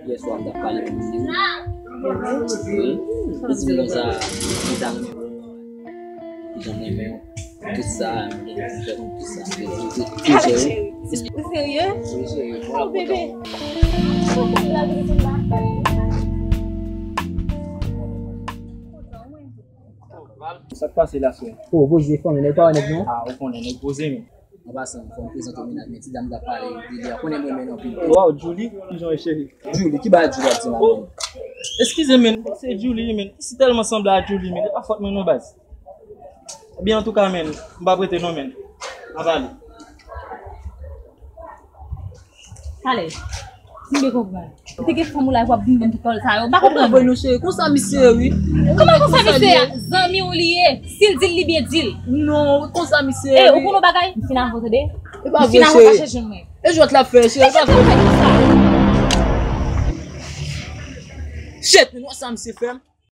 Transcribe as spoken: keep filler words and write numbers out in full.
Yè swa m t ap pale pou li. Wi. Li di m konsa, li ta renmen wè w. Li janm renmen w. Tout sa, m gen pou fè konn tout sa. Li di tout, tout serye. Ou serye? Wi, serye. Oh, bebe. Sa k pase la, sè? Oh, poze fanmi, nèg pa wè nèg non? Ah, ou konnen, nèg poze, men. An pasan, fò m prezante w mennaj mwen, ti dam t ap pale de li a, konnen m renmen l anpil. Waw, Julie, kijan w ye, cheri? Julie, ki bagay Julie ap di la menm? Eskize, men, se Julie, men. Si tèlman sanble a Julie, men, e pa fòt mwen non, baz. Ebyen, antouka, men, m p ap rete non, men. N a pale. Talè. Si m byen konprann. Ou te gen fanm ou la, w ap vin ban m tout pawòl sa yo. M pa konprann. Mwen, non, cheri, konsa misye ye, wi. Kòman konsa misye ye? Zanmi w li ye. Si l di l, li byen di l. Non, konsa misye ye, wi. E, ou konn yon bagay? M fin avè w, tande. E pa vre, cheri. M fin avè w, pa chèche jwenn mwen. E jwèt l ap fè, cheri. E jwèt l ap fè konsa. Shit, men, wè sa misye fè m.